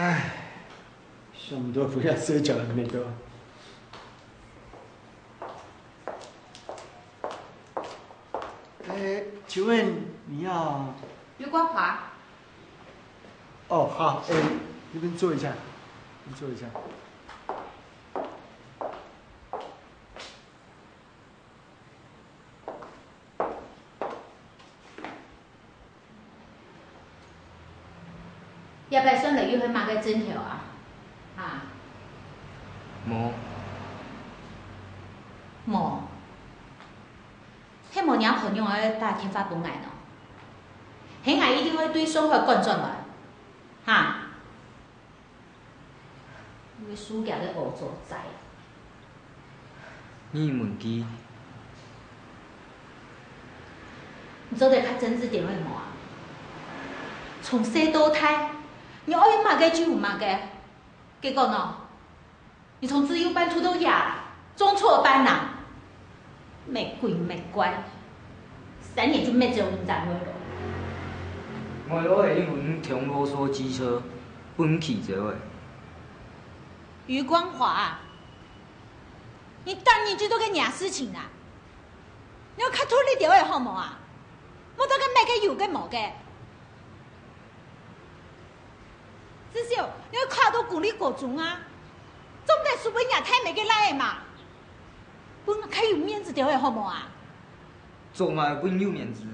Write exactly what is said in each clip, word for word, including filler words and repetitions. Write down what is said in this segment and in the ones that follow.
唉，想不到不要睡觉了，没多。哎，请问你要？有关花。哦，好，哎，这边坐一下，你坐一下。 這擺算來又係麼个症頭啊？哈？無。無？係無若婆娘愛打電話分𠊎喏？係𠊎一定會對上海趕轉來，哈？ 你會輸佢个惡做仔啊！你問佢。你做得較正直點會無啊？從細到大，你愛麼个就有麼个。結果呢？你從自由班讀到這，中錯班啦！ 乜鬼乜怪，三年就搣走你隻外勞。外勞係因為你通囉嗦機車，分佢走个。余光華啊，你逐日就做該若事情啊！你愛較獨立兜仔好無啊？莫做該搣个有个無个。 至少你愛考到公立高中啊，總毋得輸分若大妹个倈仔嘛。分𠊎較有面子兜仔好無啊？做麼个分有面子？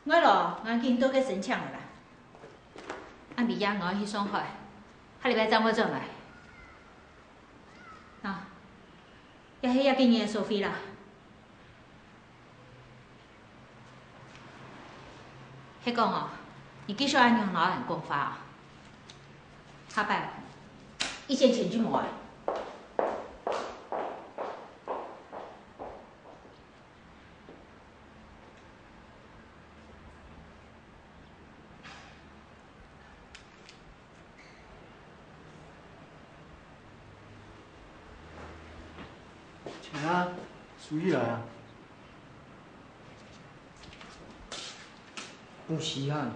外勞，𠊎緊到該申請了啦。暗晡夜𠊎愛去上海，下禮拜正會轉來。 喏，這係這幾日个所費啦。係講哦，你繼續恁樣摎人講話哦，下擺哦，一仙錢就無啊！ 請啊，收起來啊。不稀罕。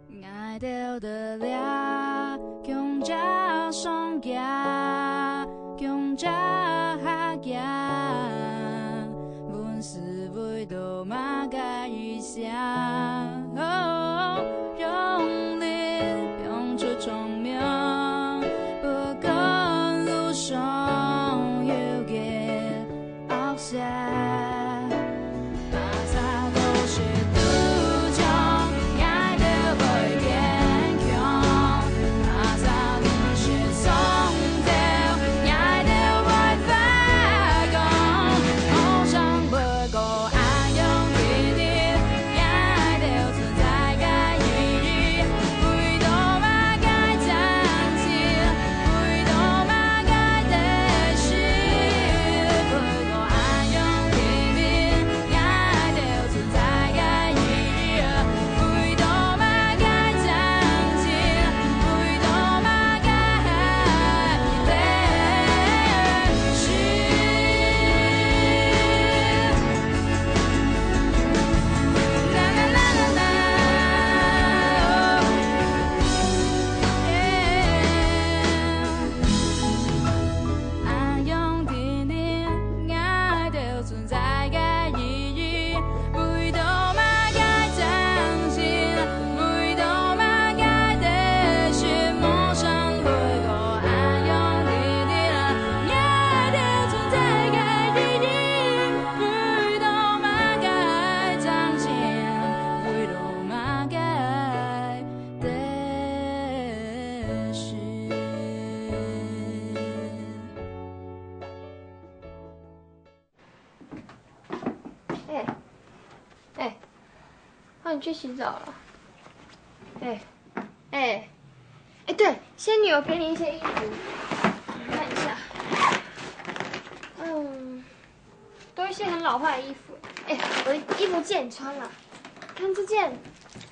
𠊎兜在這共下上街，共下下行，問是為著麼个異鄉？哦，用力放出聰明，不管路上有幾 惡勢。哎，哎，换你去洗澡了。哎，哎，哎，对，仙女有给你一些衣服，你看一下。一些很老派的衣服。哎，我的衣服借你穿啦。看这件，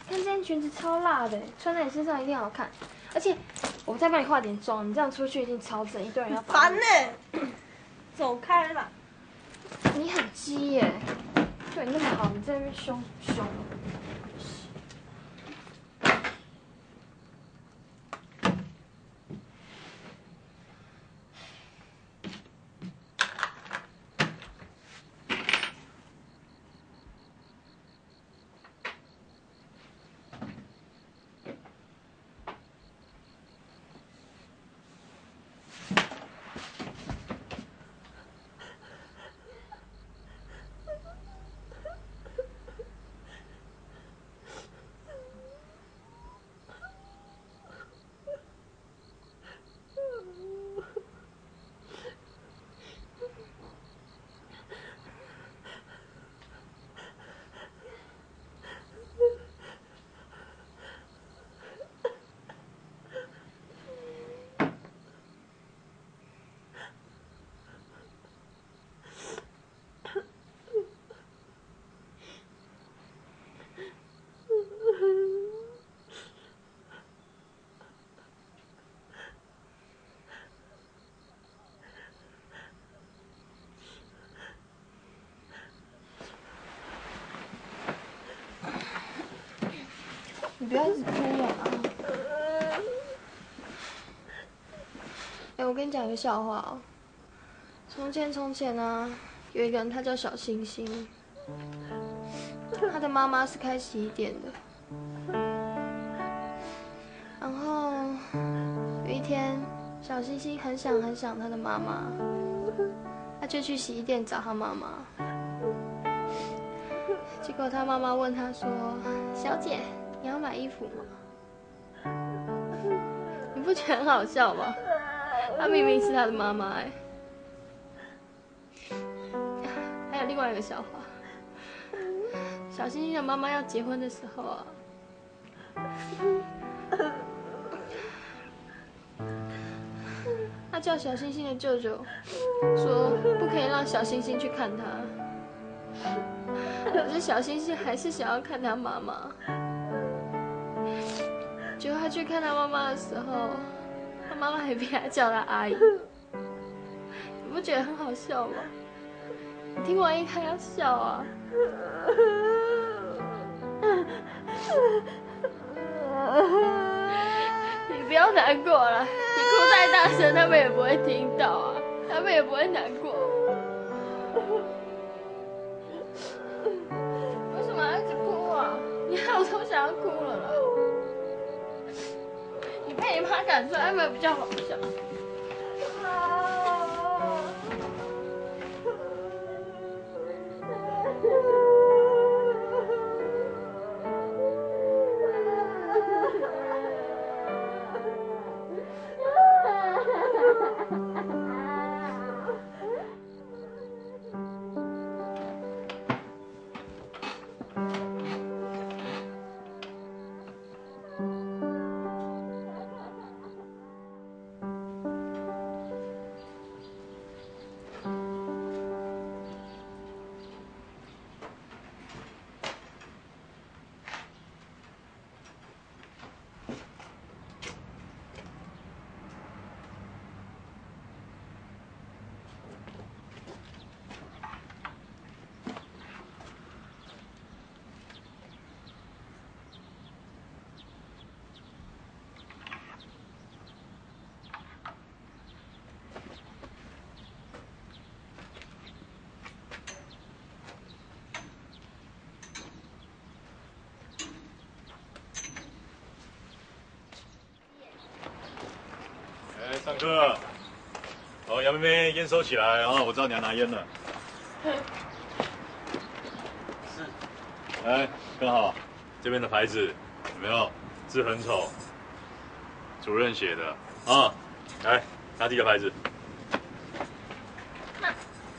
看这件裙子超辣的，穿在你身上一定好看。而且我再帮你化点妆，你这样出去一定超正，一堆人要烦呢。走开啦！你很鸡耶！对你那么好，你在那边凶凶。你不要一直哭了啊！哎，我跟你讲一个笑话哦。从前从前啊，有一个人，他叫小星星，他的妈妈是开洗衣店的。然后有一天，小星星很想很想他的妈妈，他就去洗衣店找他妈妈。结果他妈妈问他说：“小姐，你要买衣服吗？”你不觉得很好笑吗？他明明是他的妈妈哎。还有另外一个笑话，小星星的妈妈要结婚的时候啊，他叫小星星的舅舅说不可以让小星星去看他，可是小星星还是想要看他妈妈。结果他去看他妈妈的时候，他妈妈还被他叫他阿姨。你不觉得很好笑吗？你听完应该要笑啊！你不要难过了，你哭太大声，他们也不会听到啊，他们也不会难过。为什么要一直哭啊？你害我都想要哭了啦！你被你妈赶出来，有没有比较好笑？哎，上课了。好，杨妹妹，烟收起来啊！我知道你要拿烟了。是。哎，看好这边的牌子，有没有？字很丑，主任写的啊。来，拿第一个牌子。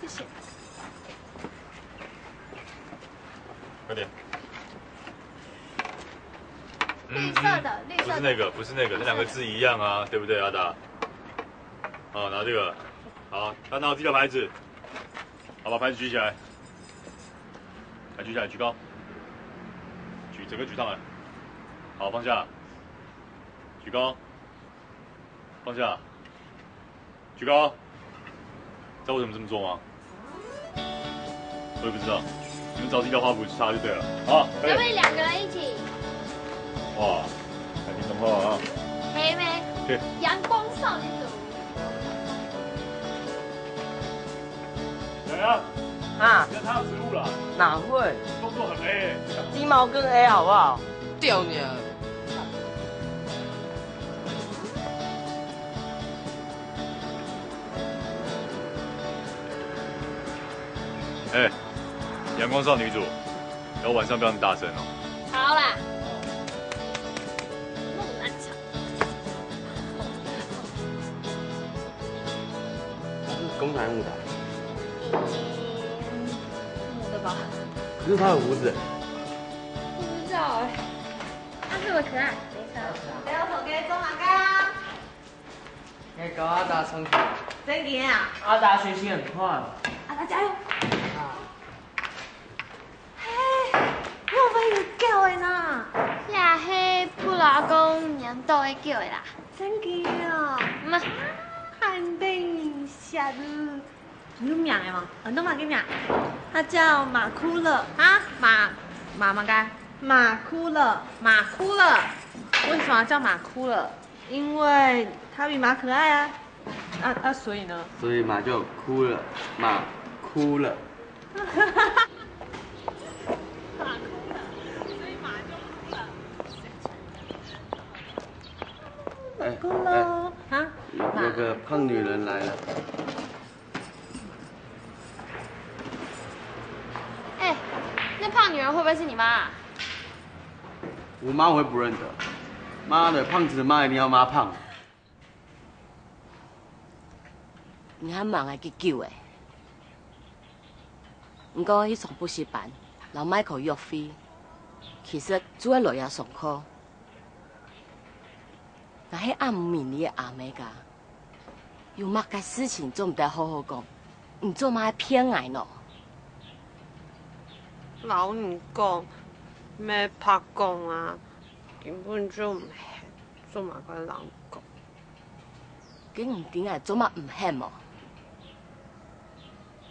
谢谢。快点。绿色的，绿色的。不是那个，不是那个，那两个字一样啊，对不对，阿达？好，拿这个。好，他拿到第一个牌子，好，把牌子举起来。来，举起来，举高，举，整个举上来。好，放下，举高，放下，举高。知道为什么这么做吗？我也不知道，你们找自己的花圃去插就对了。好，快点。要不要两个人一起？哇，还挺懂话啊。黑妹，对。阳光少女组。洋洋，啊，你在插植物啦？哪会？动作很 A。鸡毛更 A 好不好？对呢。 哎，阳光少女组，以后晚上不要那么大声哦。好啦。那么难唱。他是公男母的？母的吧？可是他有胡子。不知道哎。他这么可爱，没差。不要走开，走哪个啊？ 哎，搞阿达生气啊？真个啊？阿达学习很快。阿达加油！啊。嘿，你有发现狗的呢？呀，嘿，布拉公年到的狗的啦。真个哦？嘛，肯定是。有名的吗？很多嘛个名。它叫马库勒。啊，马，马嘛个？马库勒。马库勒。为什么叫马库勒？ 因为它比马可爱啊。啊，啊，所以呢？所以马就哭了，马哭了。马哭了，所以马就哭了。哎，哭了。哎，啊？有，有个胖女人来了。哎，那胖女人会不会是你妈啊？ 我妈我会不认得。妈的，胖子的妈一定要妈胖。你還吂愛幾久誒？你講去上補習班，摎Michael約會，其實就愛來這上課。𠊎係恁毋明你个阿姆啊！ 有麼个事情做毋得好好講？你做麼个騙𠊎呢？摎你講，毋係白講啊，根本就毋係，做麼个摎你講？該你知𠊎做麼毋係無？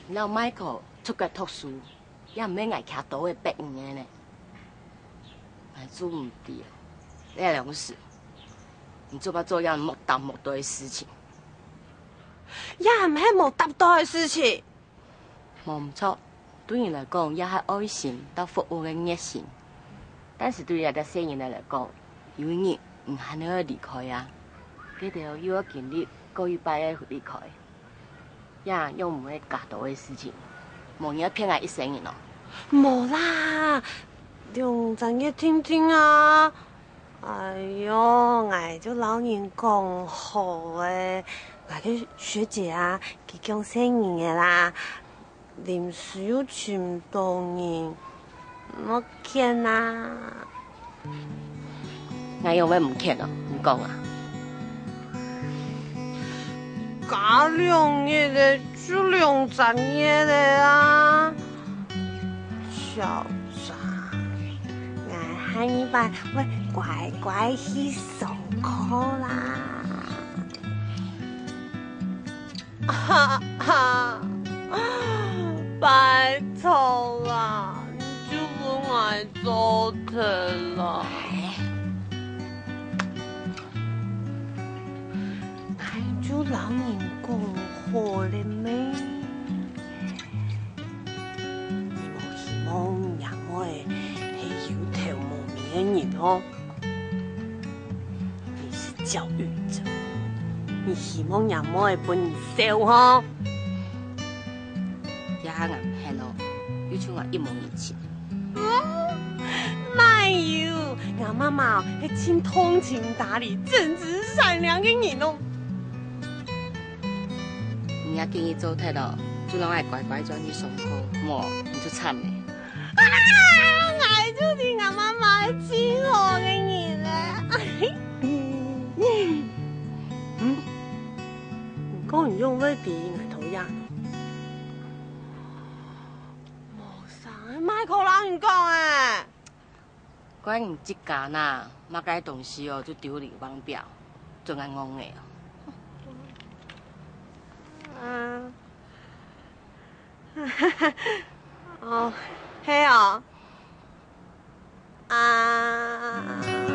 你摎Michael出國讀書， 也毋係𠊎徛到个逼你个呢。𠊎做毋得啊，這兩時，你做麼做這無搭無對个事情？也毋係無搭對个事情。無毋著，對你來講，這係愛心搭服務个熱心。但是對這兜細人仔來講，有一日你還係愛離開啊，佢兜又愛經歷過一擺个離開。 呀，又毋會加多个事情，無人愛騙𠊎一生人哦。無啦，兩儕月定定啊。哎喲，𠊎就摎人講好誒，𠊎个學姐啊，佢降細人仔啦，臨時又尋毋到人， 莫譴啊！𠊎仰會毋譴哦？你講啊！加兩日咧，就兩隻月咧啊！小張，𠊎下二擺會乖乖去上課啦。 哈哈，拜託啦，你就分𠊎做忒啦。𠊎就摎你講好咧咩？你莫希望若妹係有頭無尾个人哦。 你是教育者，你希望若妹分你笑吼？這下𠊎毋肯哦，又像𠊎一無人情。哪有，吾媽媽哦，係盡通情達理、正直善良个人哦。你這建議做忒哦，就摎𠊎乖乖轉去上課，無你就慘咧。 啊，𠊎就知吾媽媽係盡好个人咧。嗯，你講你仰會知𠊎討厭？無啥，Michael啦，怪你自家啦，麼个東西哦，就丟裡忘表，真愛戇个哦。啊。哦，係哦。啊。哦。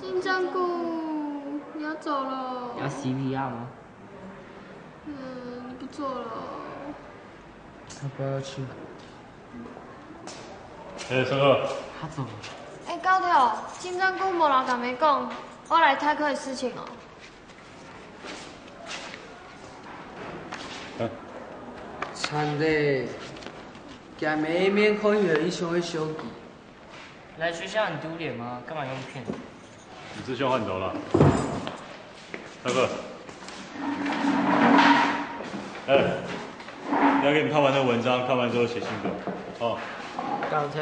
金針菇，你要走了？要洗禮啊嗎？嗯，不做了。要不要去？哎，上課。他走了。哎，教頭，金針菇無摎大妹講，我來代課个事情哦。嗯。慘咧，佢面面看起來一像个小鬼。 來學校很丟臉嗎？幹嘛用騙的？你志向換頭了。下課。哎，你要給你們看完的文章，看完之後寫心得。哦。教頭，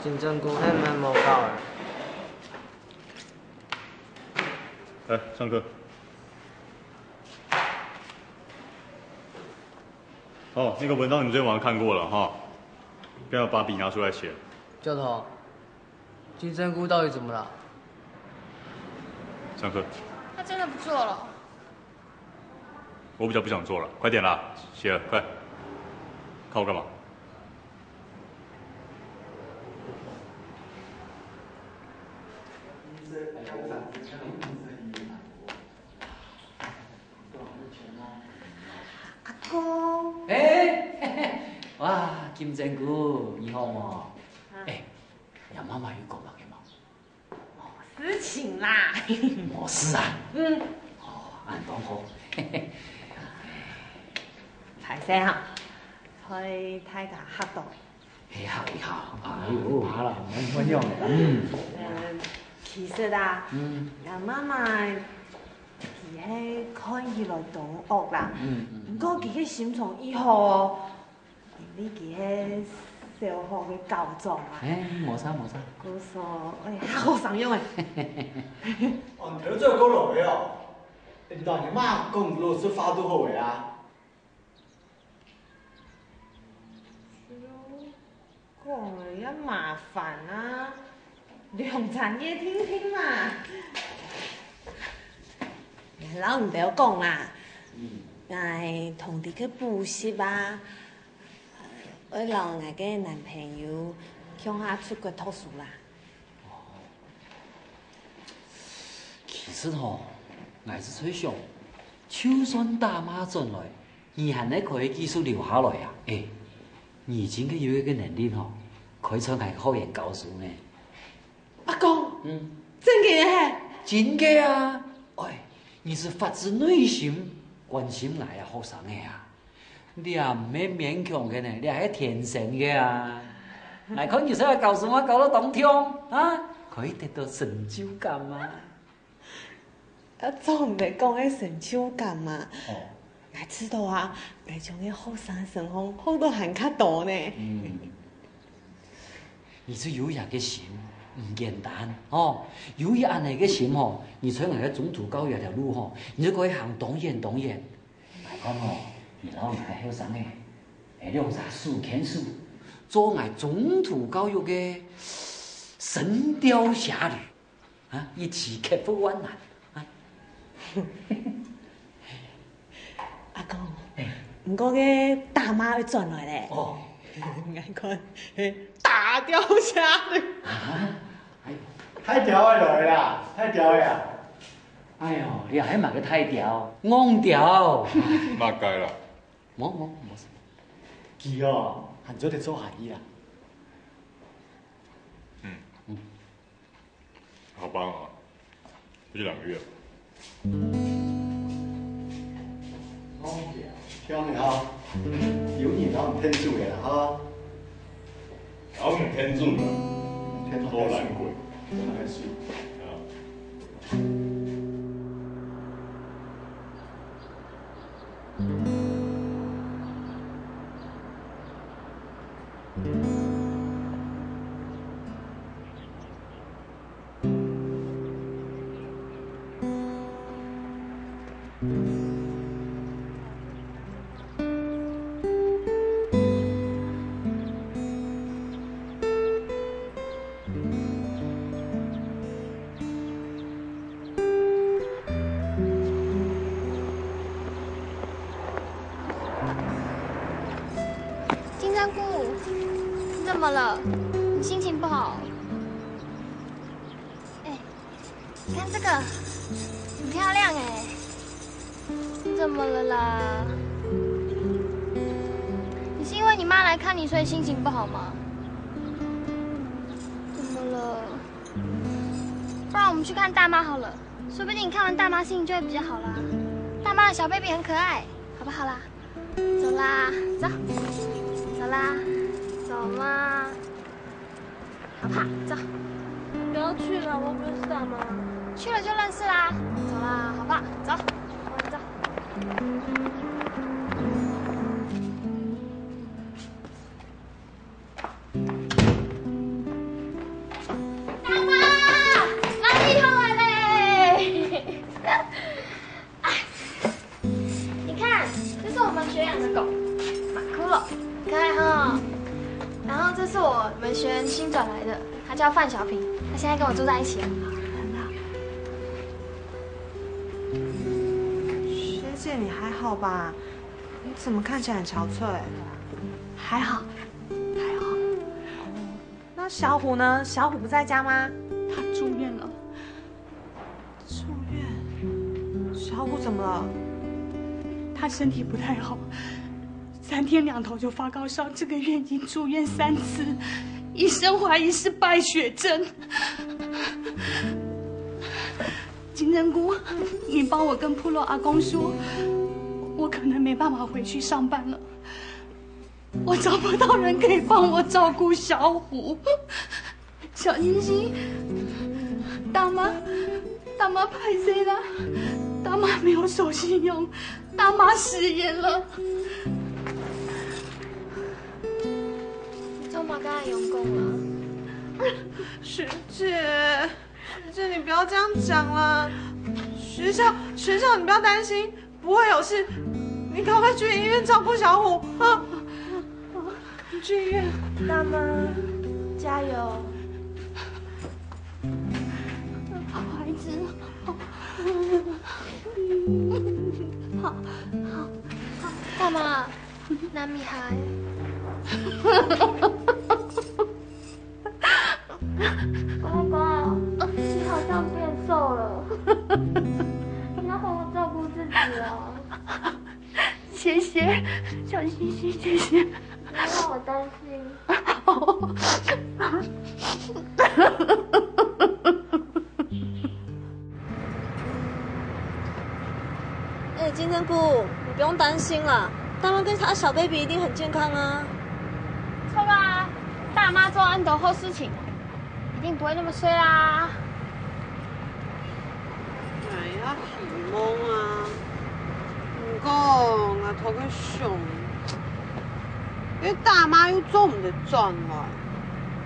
金針菇還吂無搞啊。來，上課。哦，那個文章你們昨天晚上看過了哈，不要把筆拿出來寫。教頭， 金針菇到底怎麼了？上課。他真的不做了。我比較不想做了，快點啦，寫了，快。看我幹嘛？阿公。哎，哇，金針菇，你好無？啊。哎， 若媽媽有講麼个無？無事情啦。無事啊？嗯。哦，恁當好。歹勢哈，害大家嚇到。係啊，係啊。哎喲，好啦，莫，莫樣。嗯。呃，其實啊，嗯。若媽媽，佢係看起來當惡啦，嗯，嗯。毋過佢个心腸異好哦。 因為佢係小學个校長啊。哎，無啥，無啥。故所，哎，好生樣哎。哦，你頭先講落去哦，你同你媽講老實話就好个啊。講了也麻煩啊，兩儕也聽聽嘛。𠊎摎你兜講啦，嗯。𠊎同你去補習啊， 愛摎𠊎个男朋友共下出國讀書啦。其實吼，𠊎係在想，就算大媽轉來，你還係可以繼續留下來啊。哎，你真个有一個能力吼，可以在𠊎个學院教書呢。 阿公，嗯。真个係？真个啊！哎，你係發自內心關心𠊎个學生个啊？這毋係勉強个呢，這係天生个啊！𠊎看你在該教書嘛，教到當暢啊，可以得到成就感啊！啊，做毋得講个成就感嘛。哦。𠊎知道啊，𠊎將个學生身項學到還較多呢。嗯。 你就有這個心，毋簡單，吼。有這恁呢个心吼，你在𠊎个中途教育這條路吼，你就可以行當遠當遠。𠊎看吼，你摎𠊎个後生仔，係兩儕手牽手，做𠊎中途教育个神鵰俠侶。 啊，一起克服萬難啊！阿公，哎。毋過該大媽愛轉來咧。哦。𠊎看，係大鵰俠侶。啊？哎。大鵰仔來啦，大鵰仔啊！哎喲，這係麼个大鵰？戇鵰。麼个啦？無，無，無事。佢哦，還做得做下去啊。嗯。嗯。 好棒啊！不就兩個月？哦，聽你哈，有你摎你天助个啦哈。摎你天助个，天助个偷懶鬼。偷懶鬼。啊。金针菇，你怎么了？你心情不好？哎，你看这个，很漂亮哎。你怎么了啦？你是因为你妈来看你，所以心情不好吗？怎么了？不然我们去看大妈好了，说不定你看完大妈心情就会比较好啦。大妈的小 baby 很可爱，好不好啦？走啦，走，走啦，走嘛，好不好？走。不要去了，我又不认识大妈。去了就认识啦，走啦，好不好？走，我们走。大妈，阿弟回来嘞！哎，你看，这是我们学养的狗，马库洛，可爱哈。然后这是我们学员新转来的，他叫范小平，他现在跟我住在一起了。学姐，你还好吧？你怎么看起来很憔悴？还好，还好。那小虎呢？小虎不在家吗？他住院了。住院？小虎怎么了？他身体不太好，三天两头就发高烧，这个月已经住院三次，医生怀疑是败血症。金针菇，你帮我跟部落阿公说，我可能没办法回去上班了。 我找不到人可以帮我照顾小虎。小星星，大妈，大妈歹势啦，大妈没有守信用，大妈食言了。你做么个样讲啊？学姐，学姐，你不要这样讲啦。学校，学校，你不要担心，不会有事，你赶快去医院照顾小虎啊！你去医院。大妈，加油！好孩子，好，好，好。大妈，那米海。乖乖，你好像变瘦了，你要好好照顾自己哦。谢谢，小星星，谢谢。不要让我担心。哎，金针菇，你不用担心啦，大妈跟她小 baby 一定很健康啊。错啦，大妈做恁多好事情，一定不会那么衰啦。哎呀，希望啊，毋過𠊎頭殼想， 因為大媽又做毋得轉來，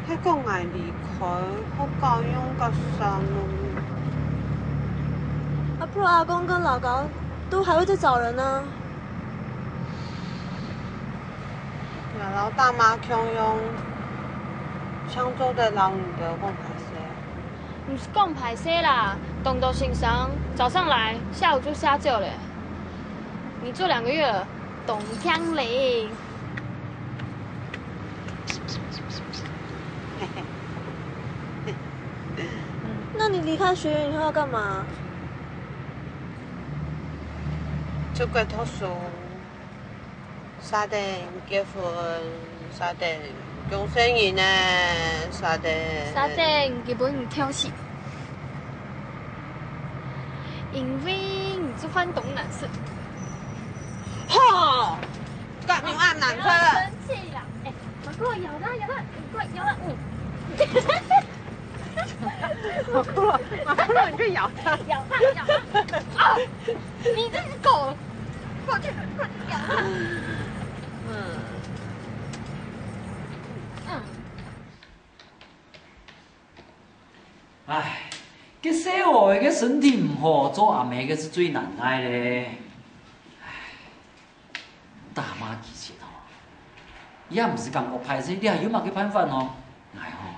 還講𠊎離開學校用較散咯。啊，不然阿公跟老高都還會再找人啊。𠊎摎大媽共樣，想做得摎你兜講歹勢。毋係講歹勢啦，東多先生早上來，下午就下晝咧。 你做兩個月了，當慶咧。那你離開學院以後要幹嘛？出國讀書，續等結婚，續等降細人呢，續等，續等佢分你挑食。 因為你係反動男色。吼！敢有恁難看？生氣啦！哎，馬上咬他，咬他，快咬他！嗯。馬上，馬上，你去咬他。咬他，咬他！啊！你這隻狗，過去，過去咬他！嗯。嗯。 唉，該細猴个身體毋好，做阿姆个係最難挨咧。唉，大媽其實吼，也毋係感覺歹勢，你還有麼个辦法吼？𠊎吼，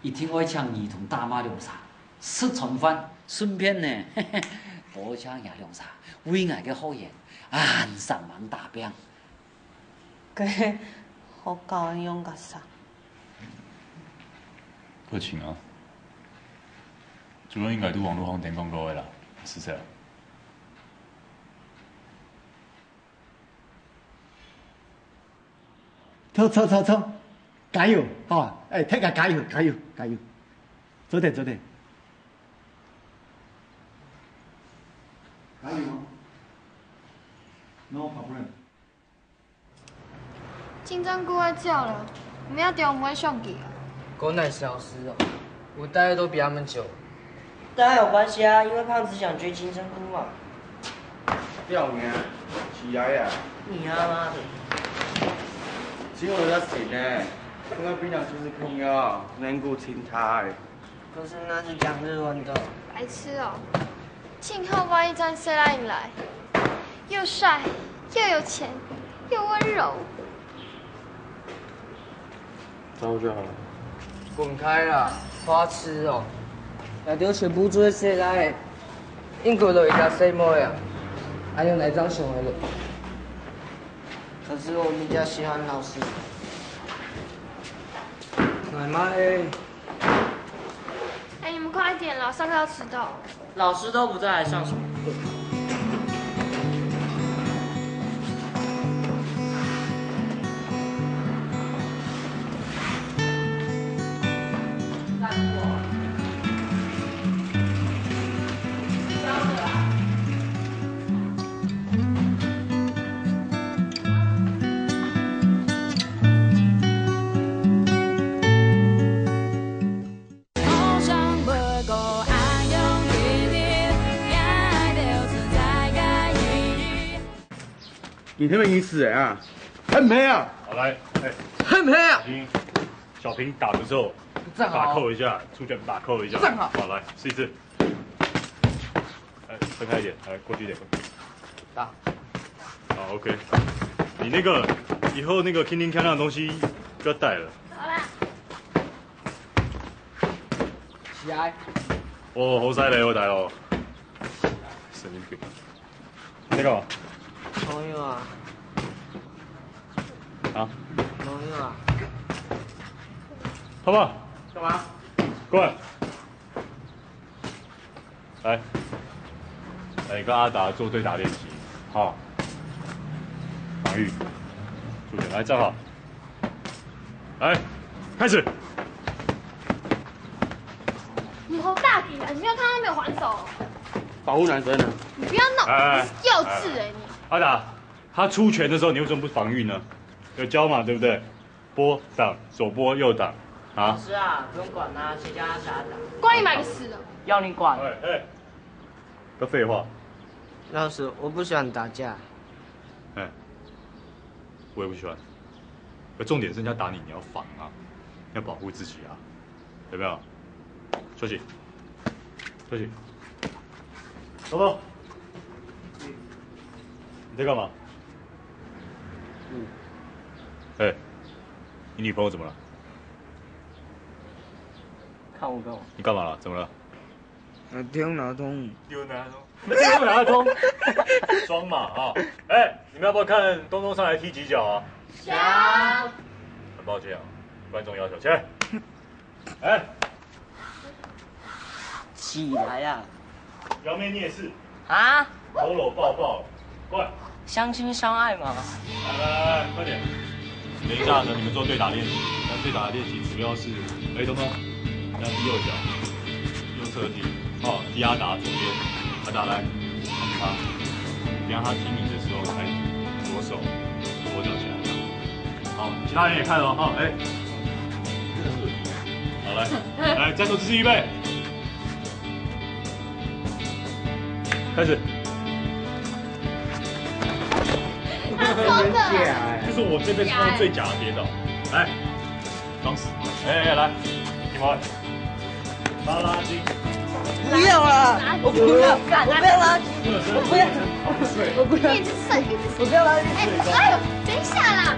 一定愛請你同大媽兩儕食餐飯，順便呢，多請𠊎兩儕為𠊎个學員恁煞猛打拚。該學校愛仰結煞？不行啊，主任應該在網路上登廣告个啦，係毋係啊？走走走走，加油！好啊，哎，大家加油加油加油！做得做得！加油！No problem。 金針菇愛焦了，毋係點毋會上去啊。該哪係老師哦，我待的都比他們久。當然有關係啊，因為胖子想追金針菇嘛。不要命啊，起來啊！你他媽的！只有我要死呢，我跟你講，就是朋友，能夠聽他。 可是那是講日文的。白痴哦！幸好我一站起來，又帥又有錢又溫柔。照顧就好了。滾開啦，花痴哦！那就全部做起來，應該都一家細妹啊，還有哪張熊的了？可是我比較喜歡老師。奶媽哎。 哎，你們快點啦，上課要遲到。老師都不在，還上什麼課？你天天已死人啊？很没啊！好，來，哎，很没啊！小平，小平打的時候，站好。把扣一下，出拳把扣一下。站好。好，來，試一次。哎，分開一點，來，過去一點。打。好，OK。你那個，以後那個鏗鏗鏘鏘的東西不要帶了。好啦。 起來。哦，好犀利哦，大佬。神經病。你在幹嘛？朋友啊。啊？朋友啊。泡泡。幹嘛？過來。來。來，跟阿達做對打練習，哈。防禦。出拳，來，站好。 來，開始。你好大膽啊！你沒有看他沒有還手哦？保護男生啊。你不要鬧，哎，哎，你是幼稚哎，哎，你。阿達，他出拳的時候，你為什麼不防禦呢？有教嘛，對不對？撥擋，左撥右擋，啊。老師啊，不用管他，誰叫他瞎打？關你麼个事啊？要你管。哎，哎，不要廢話。老師，我不喜歡打架。哎，我也不喜歡。可重點是人家打你，你要防啊，要保護自己啊，有沒有？休息，休息。走走。你在幹嘛？嗯。哎，你女朋友怎麼了？看我幹嘛？你幹嘛了？怎麼了？啊，電腦通。電腦通。電腦通。雙馬啊！哎，你們要不要看東東上來踢幾腳啊？想。很抱歉啊，觀眾要求，起來。哎，起來啊！表妹你也是。啊？摟摟抱抱，快！相親相愛嘛。來來來，快點！等一下呢，你們做對打練習。那對打的練習主要是，哎，東東，你要踢右腳，右側踢，哦，踢阿達左邊，阿達來，看他，你讓他踢你的時候，才左手左腳起來。好，其他人也看哦，哈，哎，好，來，來，站住，姿勢，預备。 開始。他說的。這是我這輩子看過最假的跌倒。來，裝死。哎，哎，來，你們，拉拉筋。不要啦，我不要，我不要垃圾，我不要，我不要，我不要垃圾。哎，哎呦，等一下啦！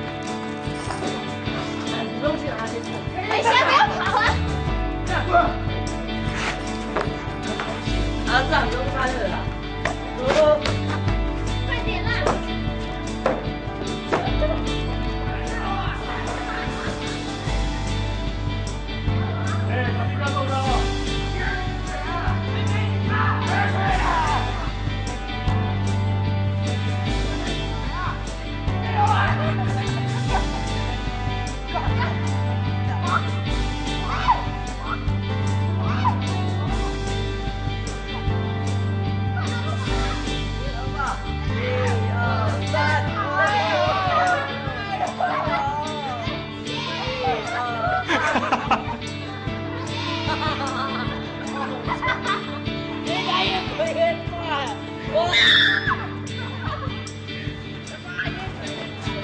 等一下，不要跑啊！啊，这样不用拍了啦。快点啦！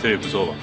这也不错吧？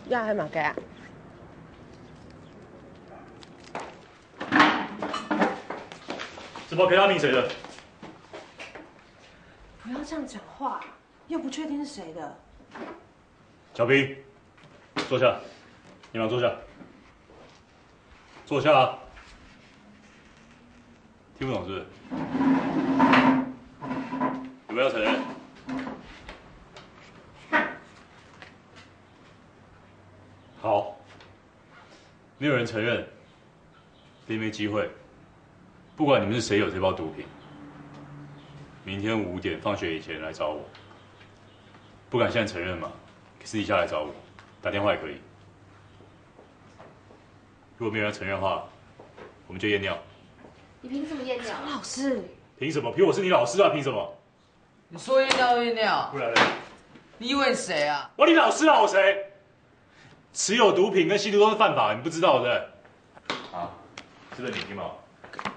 要还蛮该啊？这包K他命谁的？不要这样讲话，又不确定是谁的。小平，坐下，你们坐下，坐下啊！听不懂是不是？有没有承认？好，没有人承认，给你们机会，不管你们是谁有这包毒品，明天五点放学以前来找我。不敢现在承认嘛，私底下来找我，打电话也可以。如果没有人承认的话，我们就验尿。你凭什么验尿？老师，凭什么？凭我是你老师啊？凭什么？你说验尿就验尿，不然呢？你以为你谁啊？我你老师啊？我谁？持有毒品跟吸毒都是犯法，你不知道对不对？啊，是不是你听吗？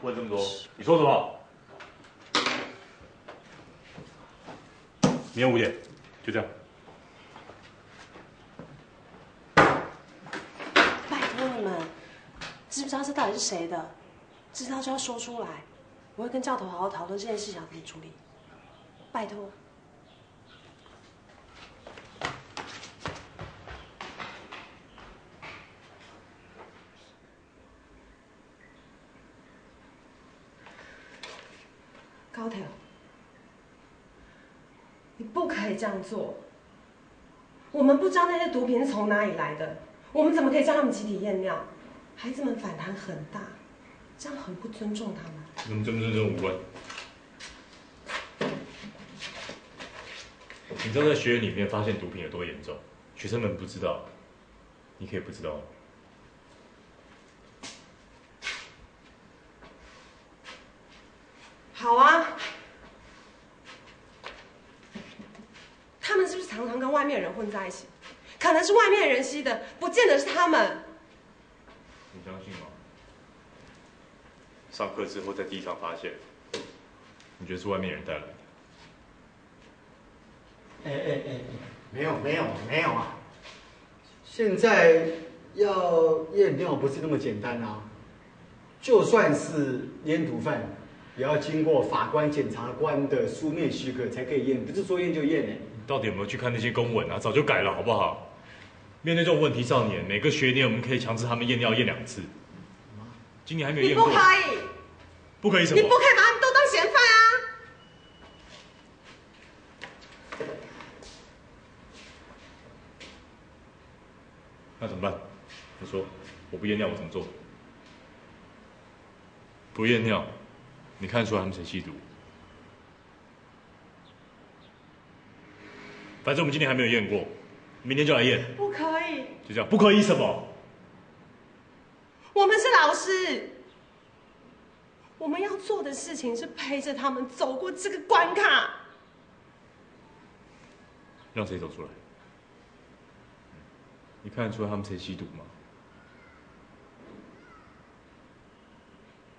问这么多，你说什么？明天五点，就这样。拜托你们，知不知道这到底是谁的？知道就要说出来，我会跟教头好好讨论这件事情要怎么处理。拜托。 教头，你不可以这样做。我们不知道那些毒品是从哪里来的，我们怎么可以叫他们集体验尿？孩子们反弹很大，这样很不尊重他们。跟尊不尊重无关。你知道在学院里面发现毒品有多严重？学生们不知道，你可以不知道吗？ 好啊，他们是不是常常跟外面人混在一起？可能是外面人吸的，不见得是他们。你相信吗？上课之后在地上发现，你觉得是外面人带来的？ 哎哎哎，没有没有没有啊！现在要验尿不是那么简单啊，就算是烟毒犯，也要经过法官、检察官的书面许可才可以验，不是说验就验的。你到底有没有去看那些公文啊？早就改了，好不好？面对这种问题少年，每个学年我们可以强制他们验尿验两次。今年还没有验过。你不可以，不可以什么？你不可以把他们都当嫌犯啊！ 那怎么办？我说，我不验尿，我怎么做？不验尿，你看得出来他们谁吸毒？反正我们今年还没有验过，明年就来验。不可以。就这样，不可以什么？我们是老师，我们要做的事情是陪着他们走过这个关卡。让谁走出来？你看得出来他们谁吸毒吗？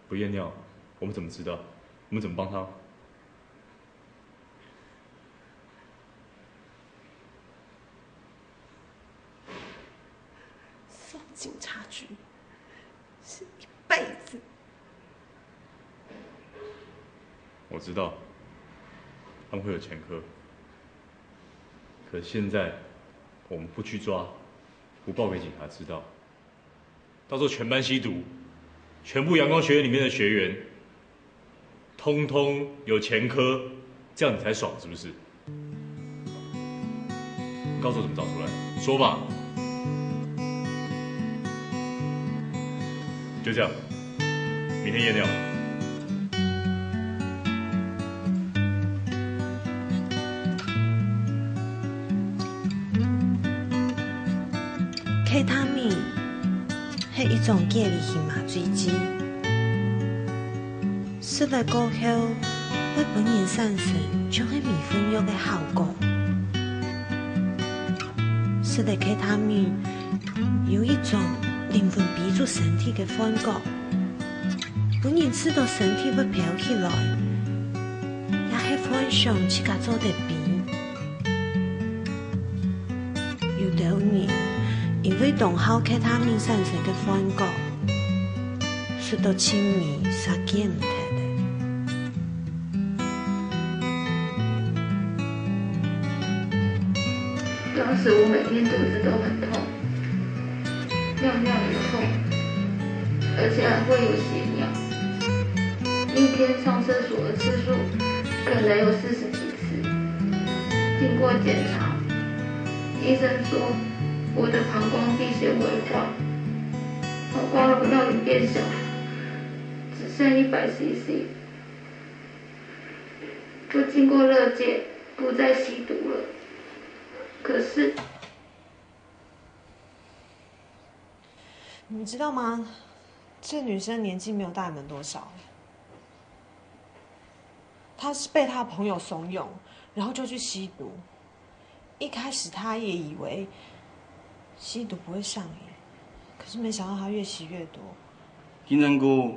不验尿，我们怎么知道？我们怎么帮他？送警察局是一辈子。我知道他们会有前科，可现在我们不去抓，不报给警察知道，到时候全班吸毒，全部阳光学院里面的学员，通通有前科，这样你才爽是不是？告诉我怎么找出来，说吧。就这样，明天验尿。K他命係一种解离型麻醉剂，食了过后，会分人产生像係迷魂药个效果。食了K他命，有一种灵魂飞出身体个幻觉，分人觉得身体会飘起来，也係幻想自家做得飞。 有兜人因为当好K他命产生个幻觉，食到盡尾煞见毋忒了。当时我每天肚子都很痛，尿尿也痛，而且还会有血尿，一天上厕所的次数可能有四十几次。 经过检查，医生说我的膀胱壁纤维化，膀胱容量也变小，只剩一百CC。我经过勒戒，不再吸毒了。可是，你们知道吗？这女生年纪没有大你们多少。 他是被他朋友怂恿，然后就去吸毒。一开始他也以为吸毒不会上瘾，可是没想到他越吸越多。金城哥，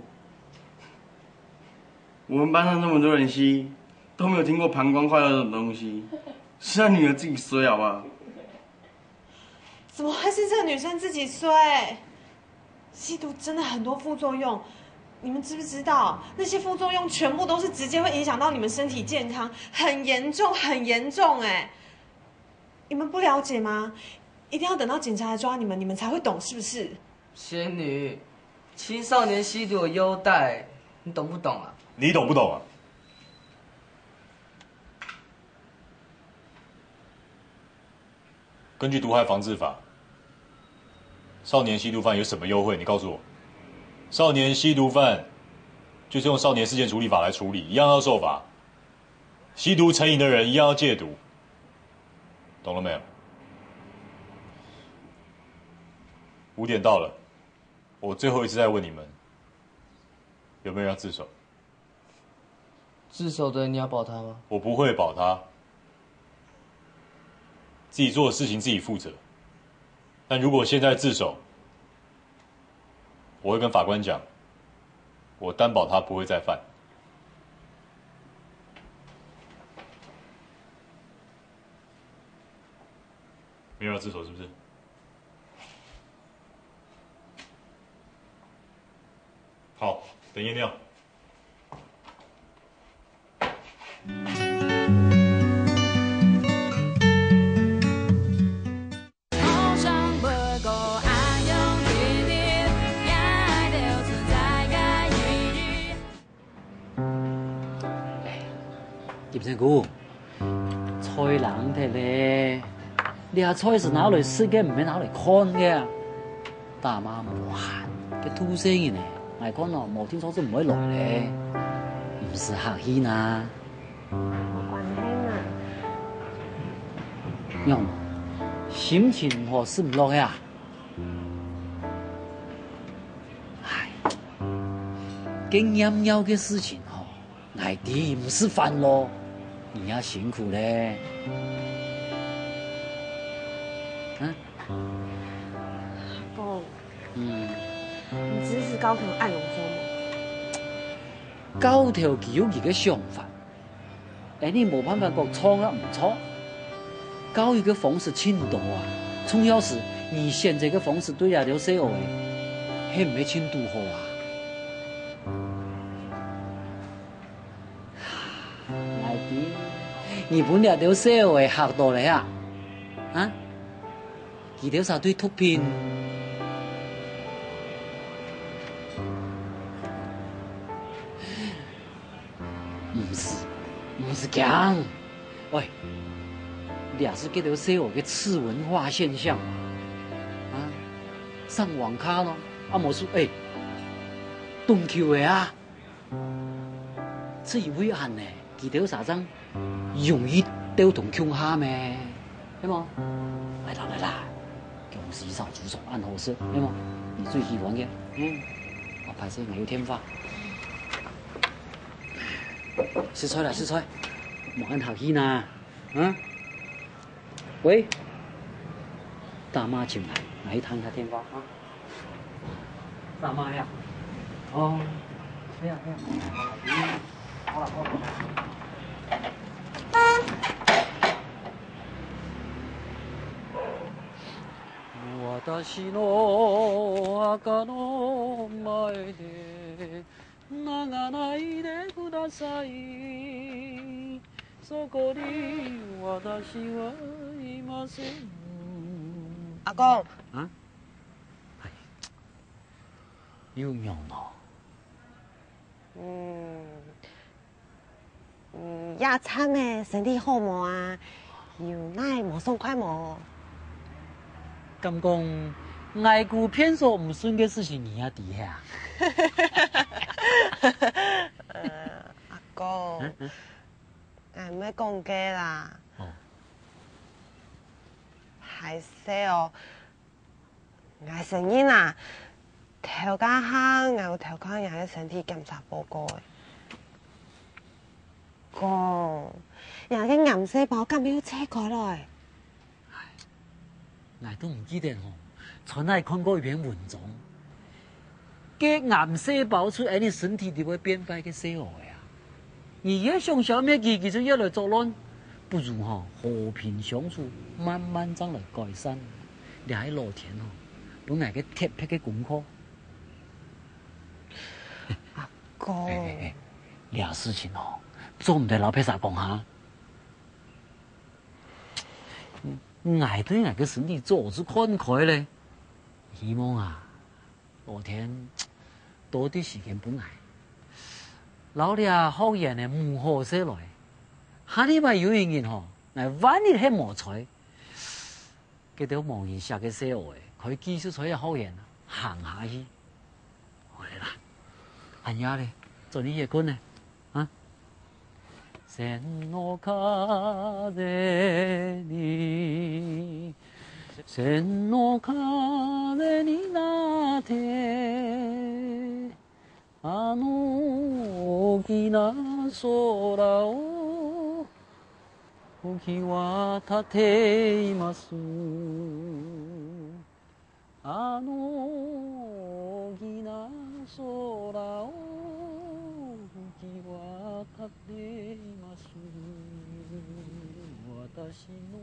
我们班上那么多人吸，都没有听过膀胱坏掉这种东西，是他女儿自己衰好不好？怎么会是这女生自己衰？ 吸毒真的很多副作用，你们知不知道？那些副作用全部都是直接会影响到你们身体健康，很严重，很严重哎！你们不了解吗？一定要等到警察来抓你们，你们才会懂，是不是？仙女，青少年吸毒有优待，你懂不懂啊？你懂不懂啊？ 根据毒害防治法，少年吸毒犯有什么优惠？你告诉我，少年吸毒犯就是用少年事件处理法来处理，一样要受罚。吸毒成瘾的人一样要戒毒，懂了没有？五点到了，我最后一次再问你们，有没有人要自首？自首的你要保他吗？我不会保他。 自己做的事情自己负责。但如果现在自首，我会跟法官讲，我担保他不会再犯。没有要自首是不是？好，等验尿。 金城哥，菜冷忒咧，這菜係拿來食个，毋係拿來看个。大媽無閒，該肚屎人呢，𠊎看哦，無定著就毋會來咧。毋使客氣啦。無關係啦。仰，心情好，食毋落个啊？唉，該尿尿个事情吼，𠊎知毋使煩惱，你也辛苦咧。啊？阿公，嗯。你支持教頭恁樣做無？教頭佢有佢个想法， 𠊎等無辦法講錯也毋錯。教育个方式盡多啊，重要係你選擇个方式對這兜細孲仔，係毋係盡堵好啊？𠊎知，你分這兜細孲仔嚇到咧啊！啊？佢兜儕對毒品。 毋使，毋使驚。喂，這係該兜細孲个次文化現象啊。啊，上網咖咯，啊無就，欸，動球个啊。就因為恁呢，佢兜儕正 容易鬥同共下咩，係無？來啦來啦，薑絲炒豬手恁好食，係無？你最喜歡个。嗯，啊，歹勢，𠊎有電話。食菜啦，食菜，莫恁客氣啦，啊？喂，大媽請來，𠊎去聽下電話啊。 大媽呀。哦，係啊，係啊。好了，好了。私の赤の前で流れてください。そこに私はいません。阿公。啊？哎， 又仰呢？嗯，嗯，這站仔身體好無啊？有哪無爽快無？敢講，𠊎姑便所毋順个事情你也知係啊？呃，阿公，嗯，嗯。𠊎毋係講該啦。哦。歹勢哦， 𠊎承認啊，頭家下𠊎有偷看若个身體檢查報告仔。講，若个癌細胞敢又切開來？𠊎都毋記得吼，在哪看過一篇文章，該癌細胞就恁呢身體裡背變壞个細孲仔啊！你越想消滅佢，佢就越來作亂，不如吼和平相處，慢慢正來改善。 這係老天哦，分𠊎个特別个功課。阿公。哎，哎，哎，這事情哦，做毋得摎別儕講哈。𠊎對𠊎个身體早就看開咧，希望啊，老天多滴時間分𠊎，摎這學員仔舞好勢來。下禮拜有一日吼，𠊎萬一係無在， 該兜無人惜个細孲仔，可以繼續在該學園行下去。好咧啦，恁樣咧，轉去歇睏咧，啊！線の風に、線の風になって、 あの大きな空を吹き渡っています。あの大きな空を吹き渡っています。私の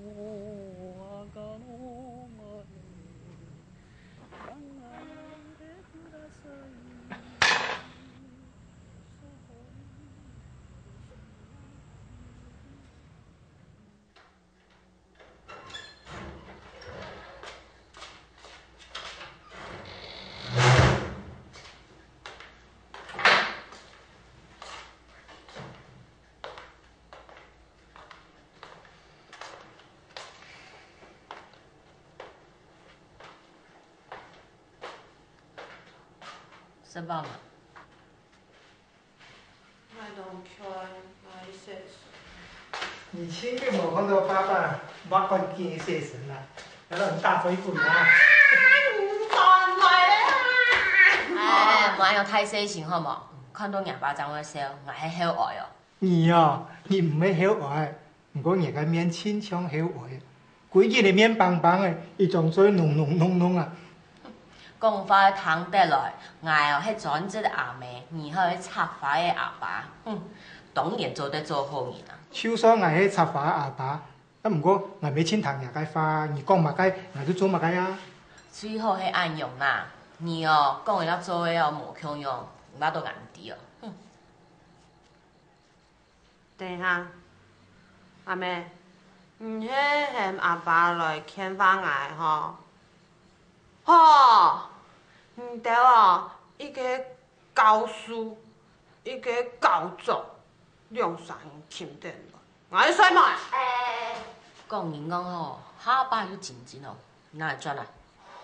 墓の前 食飽吂？𠊎當𤸁，𠊎愛洗手。你盡久無看到爸爸，莫趕緊洗身啦，要讓你打水滾啊！哎，莫恁樣大細聲好無？看到若爸正會笑，𠊎係後愛哦。你哦，你毋係後愛，毋過若个面盡像後愛。 歸日个面梆梆个，一張嘴噥噥噥噥啊！講話聽得來，𠊎哦係專職个阿姆，你係插花个阿爸。哼，當然做得做好人啊！就算𠊎係插花个阿爸，啊毋過𠊎乜盡聽若个話，你講麼个，𠊎就做麼个啊！最好係恁樣啦，你哦講个摎做个哦無共樣，你摎都恁樣知哦。哼！ 等一下，阿姆，你係喊阿爸來勸話𠊎吼？吼！你兜哦，一個教書，一個教作，兩儕人傾得來，𠊎睡滿。哎，講人講吼，下把又真真哦，拿來轉來。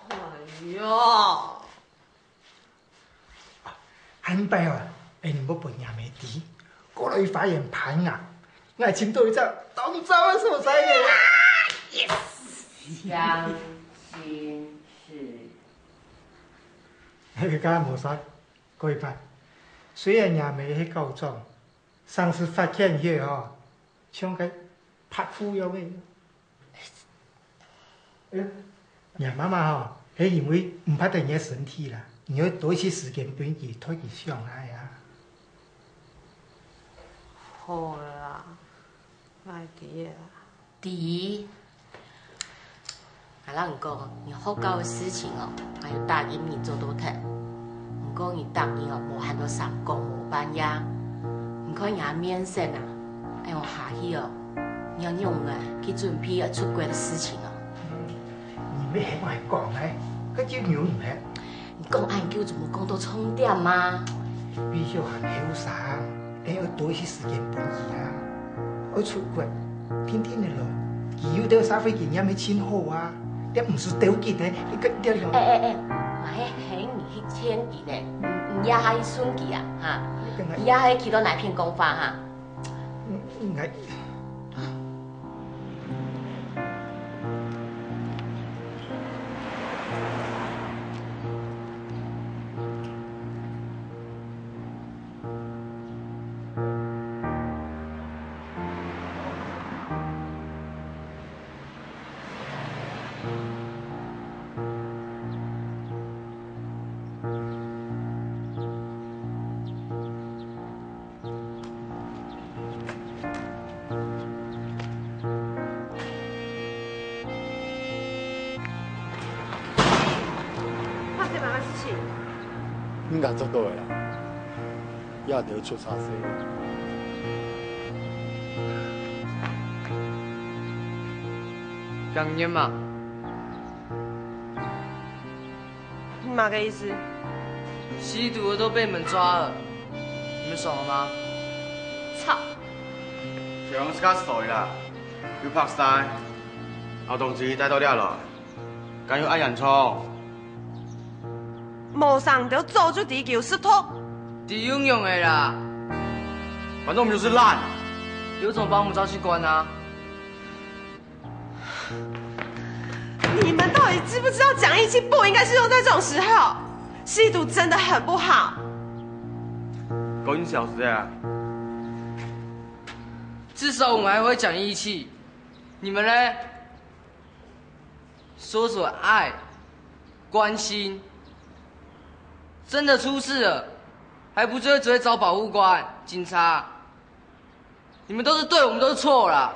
哎喲！ 恁樣哦，哎，你莫分若姆知，過來花園伴𠊎，𠊎尋到一隻當讚个所在呢。相信是。該無錯，過一擺，雖然若姆係校長，上次發現佢吼，像个白虎樣个。 哎，若媽媽吼，係因為毋盼得你个身體啦，你愛多一息時間分佢，替佢想啊呀。好啦，𠊎知啦。知。𠊎摎你講，你學校个事情哦，𠊎有答應你做到忒。毋過你逐日哦，無閒到三更無半夜。你看你个面色啊，恁樣下去哦， 你愛仰仔去準備愛出國个事情哦？你乜喊𠊎講呢，該就由你了。你講恁久，做無講到重點嘛？比較還後生，愛多一息時間分佢啊。愛出國，定定仔來，佢有兜社會經驗乜盡好啊，這毋使兜緊呢，你个這樣。哎哎哎，𠊎係喊你去勸佢呢，你這下去順佢啊，哈？你這下去到哪片講法哈？ 嗯，嗯，哎。發生麼个事情？你敢做到个啦？也得出差事。講你嘛。 你麼个意思？吸毒的都被你們抓了，你們爽了嗎？操！小楊是他手啦，又拍晒，好東西帶到這來，敢有恁嚴重？無想到早就知佢有食毒。知有用的啦，反正我們就是爛，有種把我們抓去關啊！ 你們到底知不知道講義氣不應該是用在這種時候？吸毒真的很不好。狗你小子啊！至少我們還會講義氣，你們嘞？說什麼愛、關心，真的出事了，還不是會只會找保護官、警察？ 你們都是對，我們都是錯啦。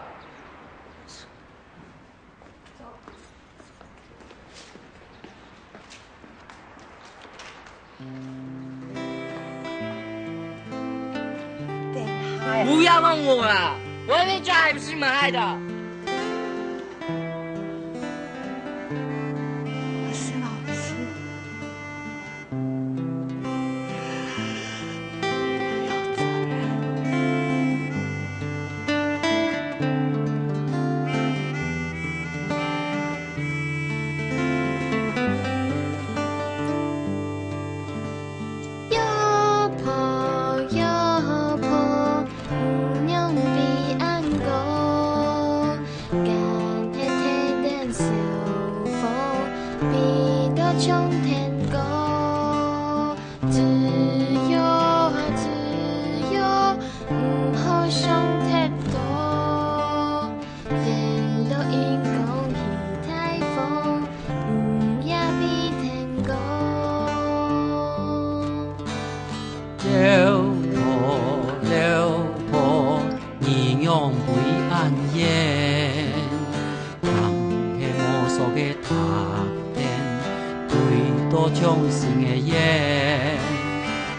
不要弄我啦！我還沒抓，還不是你們害的。我是老師。小風飛到衝天高，自由啊自由，毋好想忒多。天落陰公起大風，毋也飛天高。老婆，老婆，你仰會恁遠？ 聽係無數个打電，對到傷心个眼。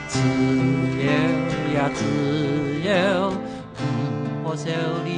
自由呀自由，毋好愁慮